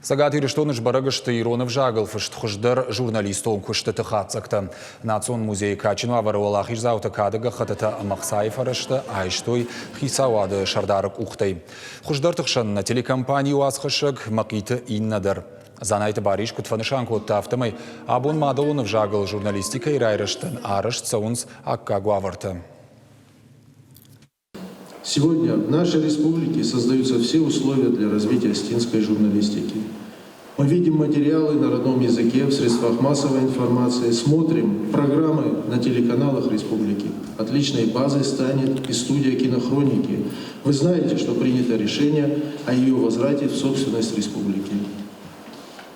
Цӕгат Ирыстоны сбӕрӕг сты ирон ӕвзагыл фыст хуыздӕр журналистон куыстыты хатдзӕгтӕ. Национ музейы кадджын уавӕры уӕлахиздзаутӕ кады гӕххӕттытӕ ӕмӕ ӕхцайы фӕрӕзтӕ айстой хицауады сӕрдары къухтӕй. Хуыздӕрты хсӕн нӕ телекомпанийы уацхӕссӕг Мӕхъиты Иннӕ дӕр. Дзанайты Барис куыд фӕнысан кодта, афтӕмӕй абон мадӕлон ӕвзагыл журналистикӕйы райрӕзтӕн арӕзт цӕуынц аккаг уавӕртӕ. Сегодня в нашей республике создаются все условия для развития осетинской журналистики. Мы видим материалы на родном языке в средствах массовой информации, смотрим программы на телеканалах республики. Отличной базой станет и студия кинохроники. Вы знаете, что принято решение о ее возврате в собственность республики.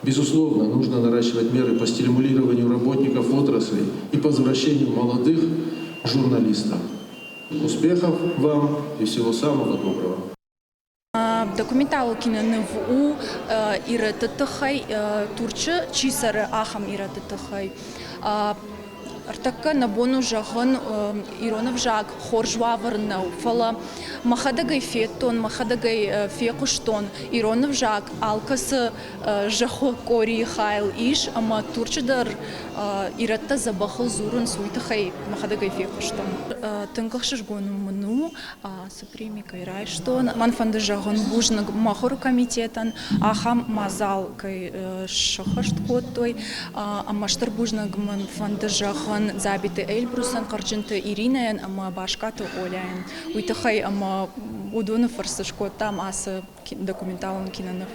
Безусловно, нужно наращивать меры по стимулированию работников отрасли и по возвращению молодых журналистов. Успехов вам и всего самого доброго! Документалон киноныв у ирӕтты тыххӕй, Турчы чи цӕры, ахӕм ирӕтты тыххӕй. Ӕртӕккӕ нӕ бон у зӕгъын, ирон ӕвзаг хорз уавӕр нӕу, фӕлӕ мӕхӕдӕг ӕй федтон, мӕхӕдӕг ӕй фехъуыстон, ирон ӕвзаг алкӕцы зӕххы къорийы хайыл ис ӕмӕ Турчы дӕр ирӕттӕ дзӕбӕхыл дзурынц, уый тыххӕй мӕхӕдӕг ӕй фехъуыстон. Тынг ӕхсызгон мын у, ацы преми кӕй райстон. Мӕн фӕнды зӕгъын бузныг махуыры комитетӕн, ахӕм мадзал кӕй сӕххӕст кодтой. Ӕмӕ стыр бузныг мӕн фӕнды зӕгъын Дзабиты Эльбрусӕн, Хъӕрджынты Иринӕйӕн ӕмӕ Баскаты Оляйӕн. Уый тыххӕй ӕмӕ уыдоны фӕрцы скодтам ацы документалон киноныв.